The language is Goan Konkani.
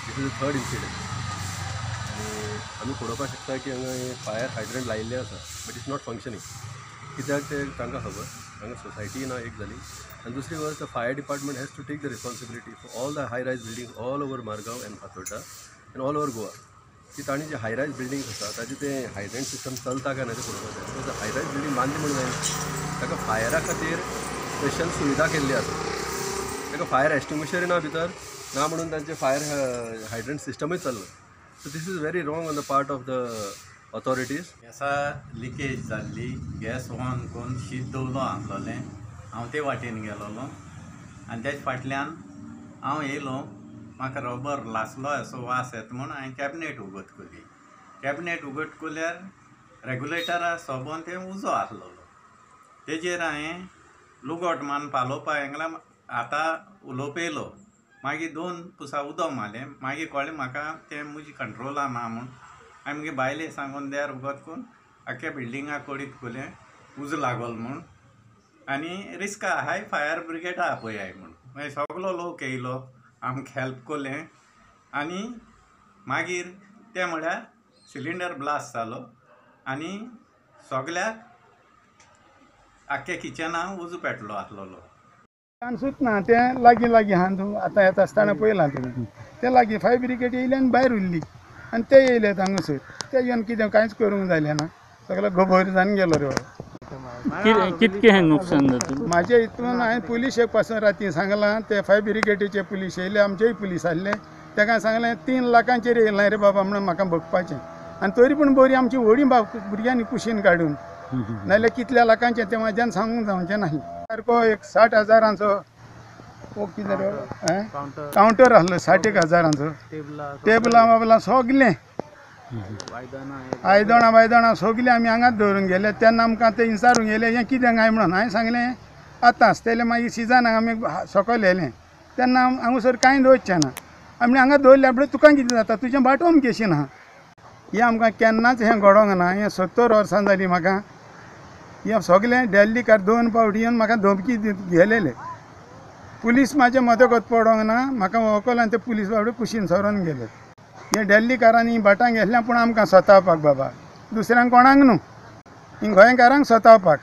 This is the third incident. आनी आमी पळोवपाक शकता की हांगा हे फायर हायड्रंट लायिल्लें आसा, बट it's not functioning. कित्याक तें तांकां खबर. हांगा सोसायटी ना एक जाली. आनी दुसरी गजाल, the fire department has to take the responsibility for all the high rise building all over Margao and Fatorda and all over Goa, की तांणी जे हाय रायज बिल्डिंग्स आसा ताजें तें हायड्रंट सिस्टम चलता काय ना तें पळोवपाक जाय. Because हाय रायज बिल्डींग बांदली म्हणून जायना, ताका फायरा खातीर स्पेशल सुविधा केल्ली आसा. ताका फायर एक्सटिंग्विशरूय ना भितर ना, म्हणून तांचें फायर हायड्रंट सिस्टमूय चलना. So this is very wrong on the part of the authorities. गॅसा leakage जाल्ली, गॅस ऑन करून शीत दवरलो आसलोलें. हांव ते वाटेन गेलोलो आनी तेज फाटल्यान हांव येयलो. म्हाका रबर लासलो असो वास येता म्हूण हांवें कॅबिनेट उगत केली. कॅबिनेट उगत केल्यार रेगुलेटरा सोबोन तें उजो आसलोलो. तेजेर हांवें लुगट मारून पालोवपा हेंगला आतां उलोवप येयलो. मागीर दोन पुसा उदक मारलें. मागीर कळ्ळें म्हाका तें म्हजे कंट्रोला ना म्हूण. हांवें मुगे बायलेक सांगून दार उगत करून आख्ख्या बिल्डिंगाक कळीत केलें उजो लागलो म्हूण आनी रिस्क आहाय, फायर ब्रिगेडा आपयाय म्हूण. मागीर सगलो लोक येयलो, आमकां हेल्प केलें. आनी मागीर तें म्हळ्यार सिलिंडर ब्लास्ट जालो आनी सगल्याक आख्ख्या किचनाक उजो पेटलो आसलोलो. सुत ना तें लागीं लागीं आहा तूं आतां येता आसतना पळयलां तुमी. तें लागीं फायर ब्रिगेड येयली आनी भायर उरली आनी ते येयले हांगासर. ते येवन कितें कांयच करूंक जालें ना, सगळो गोबोर जावन गेलो रे बाबा. कितकें नुकसान जातलें? म्हाजे हितून हांवें पुलिशेक पासून राती सांगलां. ते फायर ब्रिगेडीचे पुलीस येयले, आमचेय पुलीस आसले. ताका सांगलें 3 लाखांचेर येयलां रे बाबा म्हणून म्हाका भोगपाचें. आनी तरी पूण बरी आमची व्हडली भुरग्यांनी कुशीन काडून, नाजाल्यार कितल्या लाखांचें तें म्हाज्यान सांगूंक जावचें नाही. सारको एक 60 हजारांचो कितें कावंटर आसलो, 60 एक हजारांचो. टेबलां बाबलां सगलें, आयदणां बायदणां सगलीं आमी हांगाच दवरून गेले. तेन्ना आमकां ते विचारूंक येयले हें कितें काय म्हणून. हांवें सांगलें आतां आसतलें, मागीर सिजनाक आमी सकयल येयलें तेन्ना हांगासर कांय दवरचें ना. आमी हांगा दवरल्यार म्हळ्यार तुका कितें जाता, तुजें बाटोवन केशीन आहा. हें आमकां केन्नाच हें घडोवंक ना. हें 70 वर्सां जालीं म्हाका. हें सगलें दिल्लीकार 2 फावटी येवन म्हाका धमकी गेलेले. पुलीस म्हाजे मदगत पडोंक ना, म्हाका वळखलो आनी ते पुलीस बाबडे कुशीन सरोन गेले. हे दिल्लीकारांनी भाटां घेतल्या पूण आमकां सतावपाक बाबा, दुसऱ्यांक कोणाक न्हू, ही गोंयकारांक सतावपाक.